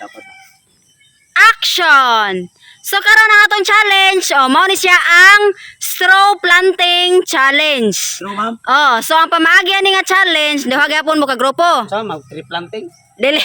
Dapat. Action! So karon ang atong challenge, oh, mao ni siya ang straw planting challenge. True, ma'am. Oh, so ang pamaagi ani nga challenge, duha gyapon mo ka grupo. Sa mag tree planting. Dili.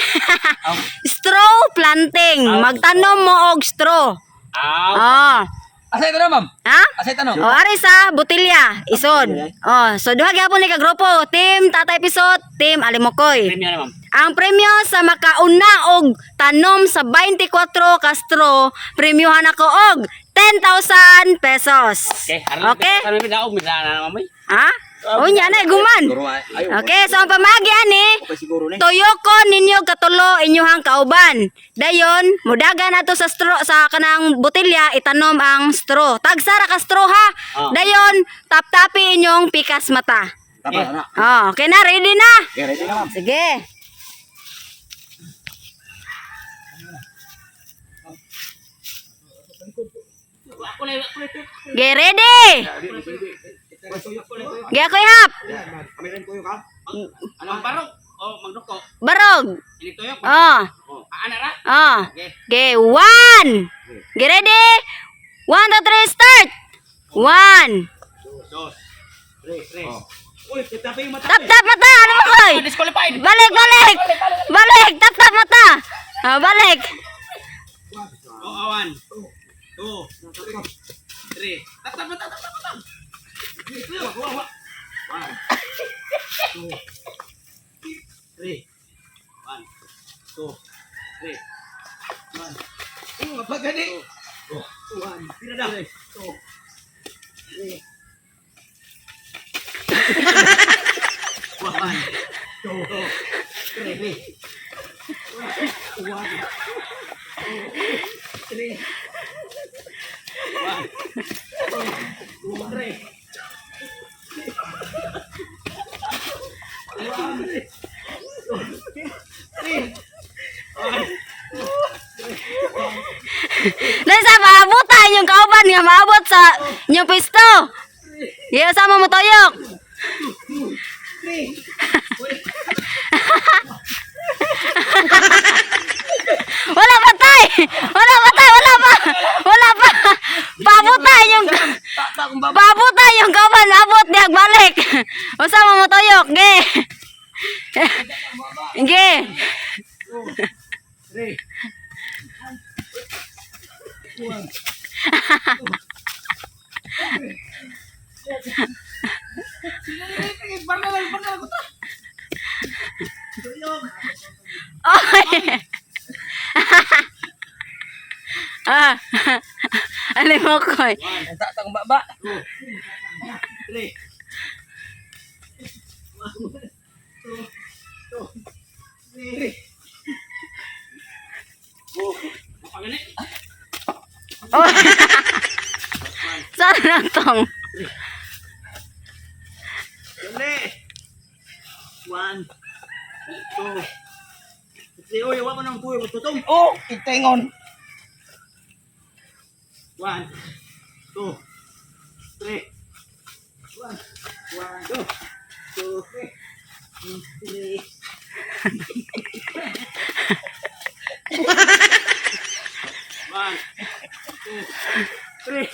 Straw planting. Magtanom mo og straw. Aw. Oh. Asa ito na, ma'am? Ha? Asa ito na? Oh, ari sa botilya, isod. Oh, so duha gyapon ni ka grupo, Team Tatay Pisot, Team Alimokoy. Premium na, ma'am. Ang premyo sa makauna og tanom sa 24 ka straw, premyohan ako og 10,000 pesos. Okay. Aron Okay? Ano mi daog mi na ma'am. Ha? Unya na guman. Okay, so ang pamagi ani, Okay siguro ni. tuyokon ninyo katulo inyuhang kauban. Dayon, mudagan nato sa straw sa kanang botelya itanom ang straw. Tagsara ka straw ha. Ah. Dayon, taptapi inyong pikas mata. Dapat na. Oh, okay na, ready na. Okay, ready na, ma'am. Sige. Get ready! Ge ako ihap. Amirin ko yung ka. Ano ang barog? Oh, magduko. Barog. Ini tuyok. Oh. Oh, ana ra. Oh. Okay. Okay, one. Get ready? One, two, three, start! One. Dos. Tres. Tres. Uy, tatapi yung mata. Tap, tap mata! Ano ba koy? Disqualified. Balik, balik! Balik! Tap, tap mata! Ah, balik! Oh, one. Two. Three. Tap tap tap tap tap. One. Two. Three. One. Two. Three. One. Oh, apa gani? Oh, one. Tira dah. Two. Three. One. Two. Three. One. Three. One. Two. Three. One. Two. Three. One. Nasa maabutan yung kauban nga maabot sa inyong pisto. Yeah, sama mo toyok. Three. Wala pa tay. Wala pa tay, wala pa. Wala pa. Paabutan yung Paabutan yung kauban abot niya balik. Usama mo toyok, ge. Ge. Three. One. Oy. Ah. Alim mo koy. Ang sa akong baba. Two. Three. One. Two. Two. Three. Oh, apa gani? Oh. Saan na tong? Dali. One. Two. Three. Uy, wa pa nang tuyo tutong. Oh, itingon. One. Two. Three. One. One, two. Two, three. Three. One, two, three.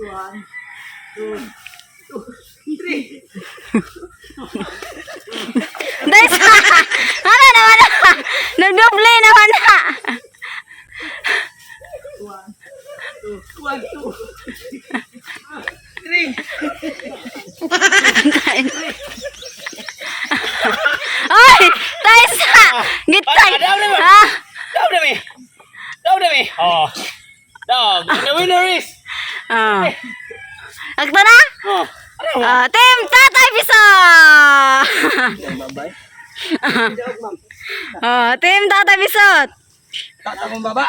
One, two, two, three. Dahil sa... Ano naman na? Nagdoble naman na. One, two, one, two. Three. Oy! Dahil sa... Gitay! Ha? Daw na mi. Daw na mi. Oh. Daw. The winner is. Ah. Agta na? Oh. Ah, Team Tatay Piso! Babay. Ah, Team Tatay Pisot! Tata akong baba.